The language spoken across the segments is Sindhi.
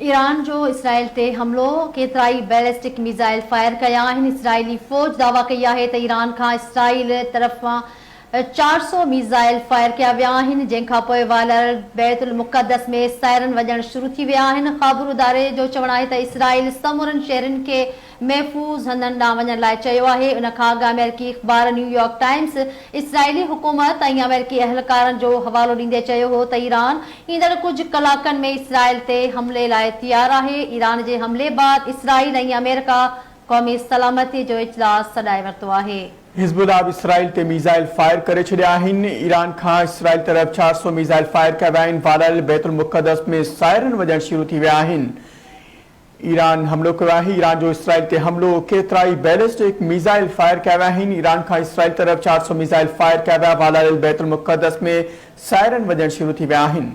ايران جو اسرائيل تي حملو، ڪيترائي بيلسٽڪ ميزائل فائر ڪيا آهن، اسرائيلي فوج دعويٰ ڪئي آهي ته ايران کان اسرائيل طرفان 400 ميزائل فائر ڪيا ويا آهن، جنهن کانپوء والاريل بيت المقدس ۾ سائرن وڄڻ شروع ٿي ويا آهن. خابرو اداري جو چوڻ آهي ته اسرائيل سمورن شهرين کي محفوظ هنڌن ڏانهن وڃڻ لاء چيو آهي. ان کان اڳ آمريڪي اخبار نيويارڪ ٽائمز اسرائيلي حڪومت ۽ آمريڪي اهلڪارن جو حوالو ڏيندي چيو هو ته ايران ايندڙ ڪجهه ڪلاڪن ۾ اسرائيل تي حملي لاء تيار آهي. ايران جي حملي بعد اسرائيل ۽ آمريڪا قومي سلامتي جو اجلاس سڏائي ورتو آهي. حزب الله به اسرائيل تي ميزائل فائر ڪري ڇڏيا آهن، ايران کان اسرائيل طرف 400 ميزائل فائر ڪيا ويا آهن، والاريل بيت المقدس ۾ سائرن وڄڻ شروع ٿي ويا آهن، ايران حملو ڪيو آهي، ايران جو اسرائيل تي حملو، ڪيترائي بيلسٽڪ ميزائل فائر ڪيا ويا آهن، ايران کان اسرائيل طرف 400 ميزائل فائر ڪيا ويا، والاريل بيت المقدس ۾ سائرن وڄڻ شروع ٿي ويا آهن.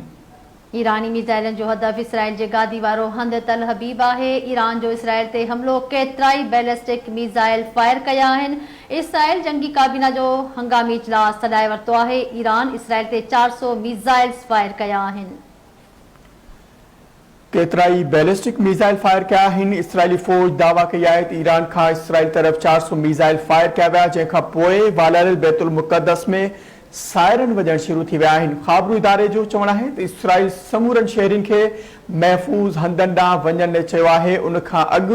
ايراني ميزائلن جو هدف اسرائيل جي گادي وارو هنڌ تل حبيب آهي. ايران جو اسرائيل تي حملو، ڪيترائي بيلسٽڪ ميزائل فائر ڪيا آهن. اسرائيل جنگي ڪابينا جو هنگامي اجلاس سڏائي ورتو آهي. ايران اسرائيل تي 400 ميزائلز فائر ڪيا آهن. ڪيترائي بيلسٽڪ ميزائل فائر ڪيا آهن. اسرائيلي فوج دعويٰ ڪئي آهي ته ايران کان اسرائيل طرف 400 ميزائل فائر ڪيا ويا، جنهن کان پوء والاريل بيت المقدس ۾ سائرن وڄڻ شروع ٿي ويا آهن. خابرو اداري جو چوڻ آهي ته اسرائيل سمورن شهرين کي محفوظ هنڌن ڏانهن وڃڻ لاء چيو آهي. ان کان اڳ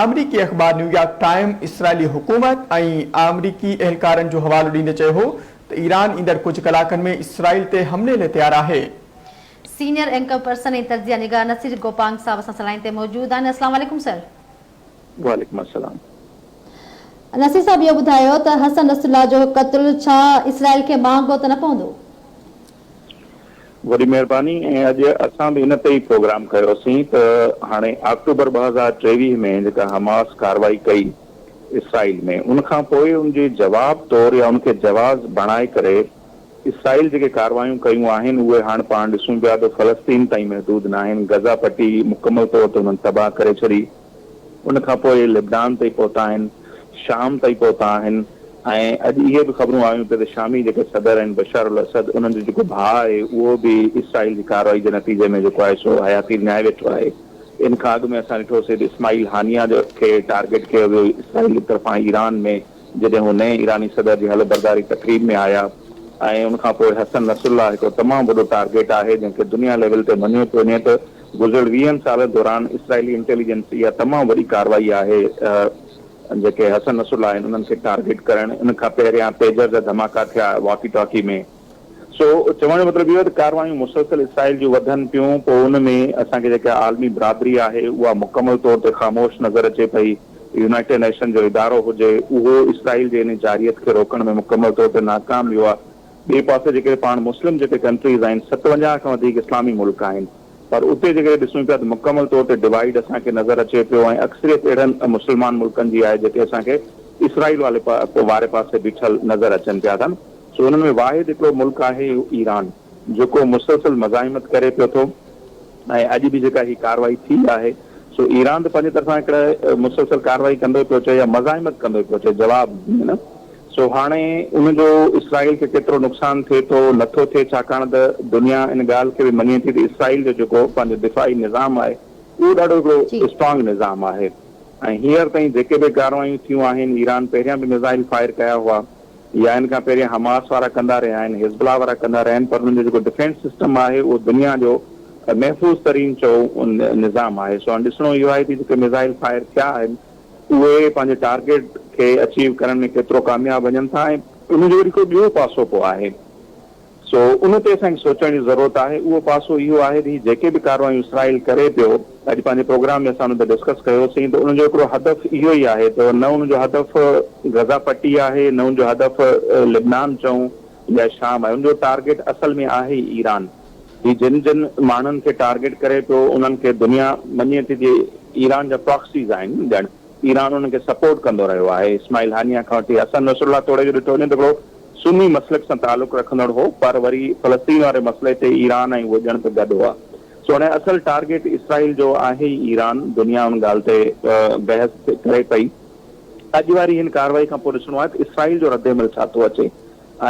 آمريڪي اخبار نيويارڪ ٽائيم اسرائيلي حڪومت ۽ آمريڪي اهلڪارن جو حوالو ڏيندي چيو هو ته ايران ايندڙ ڪجهه ڪلاڪن ۾ اسرائيل تي حملي لاء تيار آهي. سينيئر اينڪر پرسن ۽ تجزيه نگار نصير گوپانگ صاحب اسان سان لائين تي موجود آهن. السلام عليڪم سر. وعليڪم السلام. نصير صاحب اهو ٻڌايو ته حسن نصرالله جو قتل ڇا اسرائيل کي مهانگو ته نه پوندو؟ وڏي مهرباني ۽ اڄ اسان به ان تي ئي پروگرام ڪيوسين ته هاڻي آڪٽوبر 2023 ۾ جيڪا حماس ڪارروائي ڪئي اسرائيل ۾ ان کان پوء ان جي جواب طور يا ان کي جواز بڻائي ڪري اسرائيل جيڪي ڪارروايون ڪيون آهن اهي هاڻ پاڻ ڏسون پيا ته فلسطين تائين محدود ناهن، غزه پٽي مڪمل طور تي انهن تباهه ڪري ڇڏي، ان کان پوء لبنان تائين پهتا آهن، شام تائين پهتا آهن ۽ اڄ اهي به خبرون آيون پئي ته شامي جيڪي صدر آهن بشار الاسد انهن جو جيڪو ڀاء آهي اهو به اسرائيل جي ڪارروائي جي نتيجي ۾ جيڪو آهي سو حياتي وڃائي ويٺو آهي. ان کان اڳ ۾ اسان ڏٺوسي ته اسماعيل هانيه کي ٽارگيٽ ڪيو ويو اسرائيل جي طرفان ايران ۾. جڏهن هو نئين ايراني صدر جي حلف برداري تقريب ۾ آيا ۽ ان کان پوء حسن نصرالله هڪڙو تمام وڏو ٽارگيٽ آهي جنهن کي دنيا ليول تي مڃيو پيو وڃي ته گذريل ويهن سالن دوران اسرائيلي انٽيليجنس اها تمام وڏي ڪارروائي آهي جيڪي حسن نصرالله آهن انهن کي ٽارگيٽ ڪرڻ ان کان پهريان پيجر جا ڌماڪا ٿيا واڪي ٽاڪي ۾ سو چوڻ جو مطلب اهو آهي ته ڪارروايون مسلسل اسرائيل جون وڌن پيون پوء ان ۾ اسان کي جيڪا عالمي برادري آهي اها مڪمل طور تي خاموش نظر اچي پئي، يونائيٽيڊ نيشن جو ادارو هجي اهو اسرائيل جي ان جارحيت کي روڪڻ ۾ مڪمل طور تي ناڪام ويو آهي. ٻئي پاسي جيڪڏهن پاڻ مسلم جيڪي ڪنٽريز آهن 57 کان وڌيڪ اسلامي ملڪ آهن پر اتي جيڪڏهن ڏسون پيا ته مڪمل طور تي ڊوائيڊ اسان کي نظر اچي پيو ۽ اڪثريت اهڙن مسلمان ملڪن جي آهي جيڪي اسان کي اسرائيل واري پاسي بيٺل نظر اچن پيا ٿا. سو انهن ۾ واحد هڪڙو ملڪ آهي اهو ايران جيڪو مسلسل مزاحمت ڪري پيو ٿو ۽ اڄ به جيڪا هي ڪارروائي ٿي آهي سو ايران ته پنهنجي طرفان هڪڙي مسلسل ڪارروائي ڪندو پيو اچي يا مزاحمت ڪندو پيو اچي جواب ۾ نه سو هاڻي ان جو اسرائيل کي ڪيترو نقصان ٿئي ٿو نٿو ٿئي ڇاڪاڻ ته دنيا ان ڳالهه کي به مڃي ٿي ته اسرائيل جو جيڪو پنهنجو دفاعي نظام آهي اهو ڏاڍو هڪڙو اسٽرانگ نظام آهي ۽ هينئر تائين جيڪي به ڪارروايون ٿيون آهن ايران پهريان به ميزائل فائر ڪيا هئا يا ان کان پهريان حماس وارا ڪندا رهيا آهن، حزب الله وارا ڪندا رهيا آهن پر انهن جو جيڪو ڊفينس سسٽم آهي اهو دنيا جو محفوظ ترين چئو نظام آهي سو هاڻي ڏسڻو اهو آهي ته جيڪي ميزائل فائر ٿيا آهن اهي پنهنجي ٽارگيٽ کي اچيو ڪرڻ ۾ ڪيترو ڪامياب وڃن ٿا ۽ ان جو وري هڪڙو ٻيو پاسو پوء آهي سو ان تي اسان کي سوچڻ جي ضرورت آهي. اهو پاسو اهو آهي ته هي جيڪي به ڪارروايون اسرائيل ڪري پيو، اڄ پنهنجي پروگرام ۾ اسان ان تي ڊسڪس ڪيوسين ته ان جو هڪڙو هدف اهو ئي آهي ته نه ان جو هدف غزه پٽي آهي، نه ان جو هدف لبنان چئون يا شام آهي، ان جو ٽارگيٽ اصل ۾ آهي ئي ايران. هي جن جن ماڻهن کي ٽارگيٽ ڪري پيو، انهن کي دنيا مڃي ٿي ته ايران جا پراڪسيز آهن، ڄڻ ايران انهن کي سپورٽ ڪندو رهيو آهي. اسماعيل هانيه کان وٺي حسن نصرالله توڙي جو ڏٺو وڃي ته هڪڙو سني مسلڪ سان تعلق رکندڙ هو پر وري فلسطين واري مسئلي تي ايران ۽ اهو ڄڻ ته گڏ هئا. سو هاڻي اصل ٽارگيٽ اسرائيل جو آهي ئي ايران، دنيا ان ڳالهه تي بحث ڪري پئي. اڄ واري هن ڪارروائي کان پوء ڏسڻو آهي ته اسرائيل جو ردعمل ڇا ٿو اچي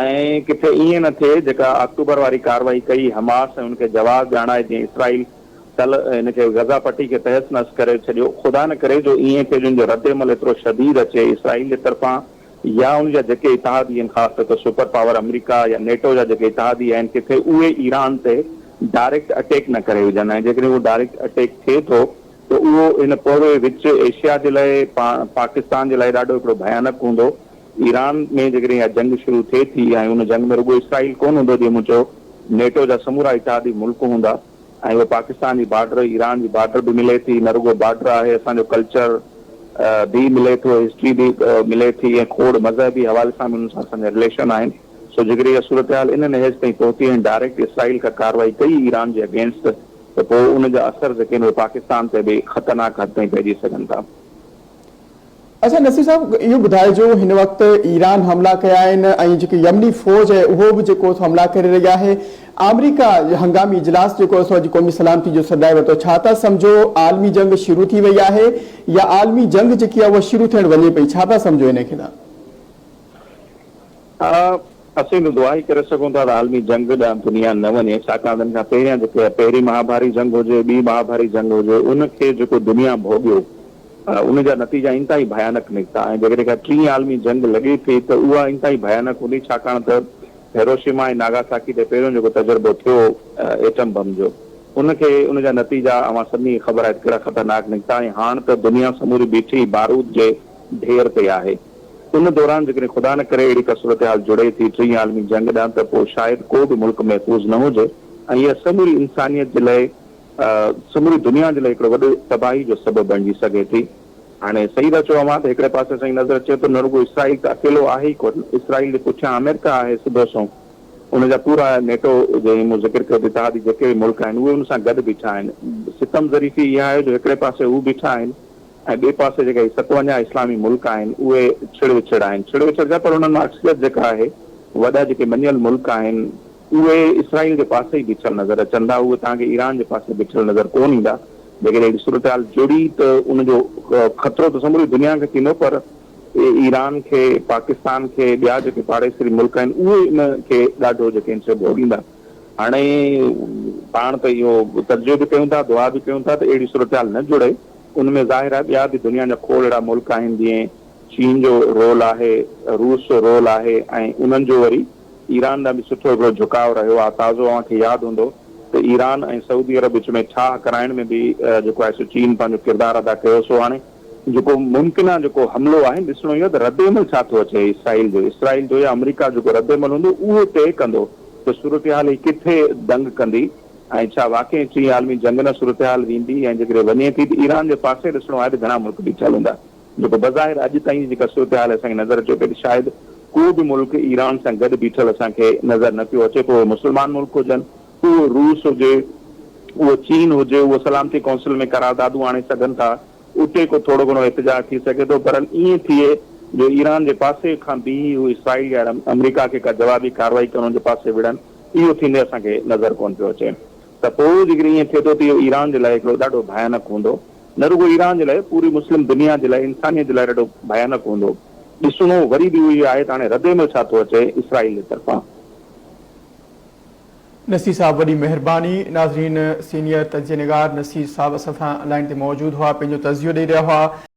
۽ ڪٿي ائين نه ٿئي جيڪا آڪٽوبر واري ڪارروائي ڪئي حماس ۽ ان کي جواز ڄاڻائي جيئن اسرائيل. تل هن کي غزه پٽي کي تهس نهس ڪري ڇڏيو. خدا نه ڪري جو ائين ٿئي جو ان جو رد عمل ايترو شديد اچي اسرائيل جي طرفان يا ان جا جيڪي اتحادي آهن خاص طور تي سپر پاور آمريڪا يا نيٽو جا جيڪي اتحادي آهن ڪٿي اهي ايران تي ڊائريڪٽ اٽيڪ نه ڪري وجهن ۽ جيڪڏهن اهو ڊائريڪٽ اٽيڪ ٿئي ٿو ته اهو هن پوري وچ ايشيا جي لاء پاڪستان جي لاء ڏاڍو هڪڙو ڀيانڪ هوندو. ايران ۾ جيڪڏهن اها جنگ شروع ٿئي ٿي ۽ ان جنگ ۾ رڳو اسرائيل ڪونه هوندو جيئن مون چيو نيٽو جا سمورا اتحادي ملڪ هوندا ۽ اهو پاڪستان جي بارڊر ايران جي بارڊر به ملي ٿي نه رڳو بارڊر آهي اسان جو ڪلچر به ملي ٿو هسٽري به ملي ٿي ۽ کوڙ مذهبي حوالي سان به انهن سان اسان جا رليشن آهن سو جيڪڏهن اها صورتحال ان نهج تائين پهتي ۽ ڊائريڪٽ اسرائيل ڪا ڪارروائي ڪئي ايران جي اگينسٽ ته پوء ان جا اثر جيڪي آهن اهي پاڪستان تي به خطرناڪ حد تائين پئجي سگهن ٿا. اڇا نصير صاحب اهو ٻڌائجو هن وقت ايران حملا ڪيا آهن ۽ جيڪي يمني فوج آهي اهو به جيڪو سو حملا ڪري رهي آهي آمريڪا هنگامي اجلاس جيڪو سو اڄ قومي سلامتي جو سڏائي ورتو ڇا ٿا سمجهو عالمي جنگ شروع ٿي وئي آهي يا عالمي جنگ جيڪي آهي اها شروع ٿيڻ وڃي پئي ڇا ٿا سمجهو انهي کي تان. اسين ته دعا ئي ڪري سگهون ٿا ته عالمي جنگ ڏانهن دنيا نه وڃي، ڇاڪاڻ ته ان کان پهريان جيڪي پهرين مهاڀاري جنگ هجي، ٻي مهاڀاري جنگ هجي، ان کي جيڪو دنيا ڀوڳيو، ان جا نتيجا انتهائي ڀيانڪ نڪتا ۽ جيڪڏهن ڪا ٽين عالمي جنگ لڳي ٿي ته اها انتهائي ڀيانڪ هوندي، ڇاڪاڻ ته هيروشيما ۽ ناگاساڪي تي پهريون جيڪو تجربو ٿيو ايٽم بم جو، ان کي ان جا نتيجا اوهان سڀني کي خبر آهي ته ڪهڙا خطرناڪ نڪتا ۽ هاڻ ته دنيا سموري بيٺي بارود جي ڍير تي آهي. ان دوران جيڪڏهن خدا نه ڪري اهڙي ڪا صورتحال جڙي ٿي ٽين عالمي جنگ ڏانهن ته پوء شايد ڪو به ملڪ محفوظ نه هجي ۽ اها سموري انسانيت جي لئه سموري دنيا جي لئه هڪڙو وڏو تباهي جو سبب بڻجي سگهي ٿي. هاڻي صحيح ٿا چئو اوهان ته هڪڙي پاسي اسان کي نظر اچي ٿو نه رڳو اسرائيل ته اڪيلو آهي ئي ڪونه اسرائيل جي پٺيان آمريڪا آهي سڌو سنئون ان جا پورا نيٽو جنهن مون ذڪر ڪيو ته اتحادي جيڪي به ملڪ آهن اهي ان سان گڏ بيٺا آهن ستم ظريفي اها آهي جو هڪڙي پاسي هو بيٺا آهن ۽ ٻئي پاسي جيڪي هي 57 اسلامي ملڪ آهن اهي ڇڙ وڇڙ آهن. ڇڙ وڇڙ ڇا پر انهن مان اڪثريت جيڪا آهي وڏا جيڪي مڃيل ملڪ آهن اهي اسرائيل جي پاسي ئي بيٺل نظر اچن ٿا اهي توهان کي ايران جي پاسي بيٺل نظر ڪونه ايندا. جيڪڏهن اهڙي صورتحال جڙي ته ان جو خطرو ته سموري دنيا کي ٿيندو پر ايران کي، پاڪستان کي، ٻيا جيڪي پاڙيسري ملڪ آهن اهي ان کي ڏاڍو جيڪي آهن سي ڀوڳيندا. هاڻي پاڻ ته اهو تجزيو به ڪيون ٿا دعا به ڪيون ٿا ته اهڙي صورتحال نه جڙي. ان ۾ ظاهر آهي ٻيا به دنيا جا کوڙ اهڙا ملڪ آهن جيئن چين جو رول آهي، روس جو رول آهي ۽ انهن جو وري ايران ڏانهن به سٺو هڪڙو جهڪاء رهيو آهي. تازو اوهان کي ياد هوندو ته ايران ۽ سعودي عرب وچ ۾ ٺاهه ڪرائڻ ۾ به جيڪو آهي سو چين پنهنجو ڪردار ادا ڪيو. سو هاڻي جيڪو ممڪنه جيڪو حملو آهي ڏسڻو اهو آهي ته ردعمل ڇا ٿو اچي اسرائيل جو، اسرائيل جو يا آمريڪا جو جيڪو ردعمل هوندو اهو طئي ڪندو ته صورتحال هي ڪٿي دنگ ڪندي. ۽ ڇا واقعي ٽين عالمي جنگ نه صورتحال ويندي ۽ جيڪڏهن وڃي ٿي ته ايران جي پاسي ڏسڻو آهي ته گهڻا ملڪ بيٺل هوندا جيڪو بظاهر اڄ تائين جي جيڪا صورتحال اسان کي نظر اچي پئي ته شايد ڪو به ملڪ ايران سان گڏ بيٺل اسان کي نظر نه پيو اچي پوء اهي مسلمان ملڪ هجن اهو روس هجي اهو چين هجي اهو سلامتي ڪونسل ۾ قراردادون آڻي سگهن ٿا اتي ڪو ٿورو گهڻو احتجاج ٿي سگهي ٿو پر ائين ٿئي جو ايران جي پاسي کان بيهي هو اسرائيل يا آمريڪا کي ڪا جوابي ڪارروائي ڪرڻ جي پاسي وڙهن اهو ٿيندي اسان کي نظر ڪونه پيو اچي ته پوء جيڪڏهن ائين ٿئي ٿو ته اهو ايران جي لاء هڪڙو ڏاڍو ڀيانڪ هوندو. نه رڳو ايران جي لاء پوري مسلم دنيا جي لاء انسانيت جي لاء ڏاڍو ڀيانڪ هوندو. ڏسڻو وري به اهو ئي آهي ته هاڻي ردعمل ڇا ٿو اچي اسرائيل جي طرفان. نصير صاحب وڏي مهرباني. ناظرين سينيئر تجزيه نگار نصير صاحب اسان سان لائين تي موجود هئا پنهنجو تجزيو ڏئي رهيا هئا.